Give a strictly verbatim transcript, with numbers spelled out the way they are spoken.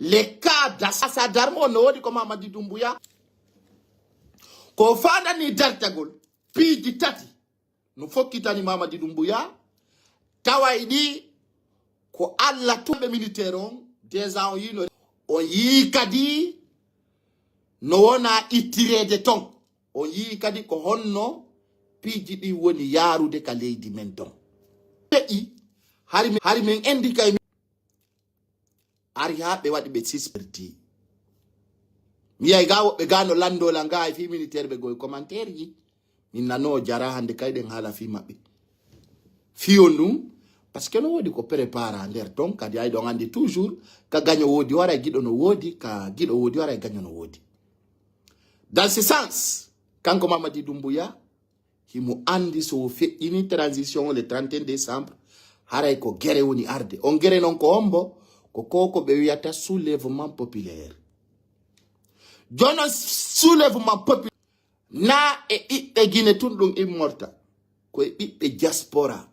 Le cas d'Assasa Darmo no woodi ko Mamadi Doumbouya. Ko fandani dartagol piiji tati no fokkitani Mamadi Doumbouya, taway ɗi ko Allah tumɓe militaire on, déjà on yino, on yii kadi no wona ittireede ton. On yii kadi ko honno piiji ɗi woni yaarude ka leydi men ton. Peƴi, hari men, hari men endi kay ari haa ɓe waɗi ɓe sisperti. Mi yay ga woɓɓe ga no landola nga e fii militaire ɓe goy commentaire ji. Min nano jara hande kay ɗen haala fii maɓɓe. Fiyo ndun, parce que no woodi ko prépara nder ton, kadi ay ɗon andi toujours, ka gaño woodi waray giɗo no woodi, ka giɗo woodi waray gaño no woodi. Dans ce sens, kanko Mamadi Doumbouya, himo andi so o feƴƴini transition o le trente et un décembre, haray ko gere woni arde. On gere non ko hombo, ko koko ɓe wiyata soulèvement populaire. Jono soulèvement populaire, na e ɓiɓɓe Guinée tun ɗum immorta, ko e ɓiɓɓe diaspora.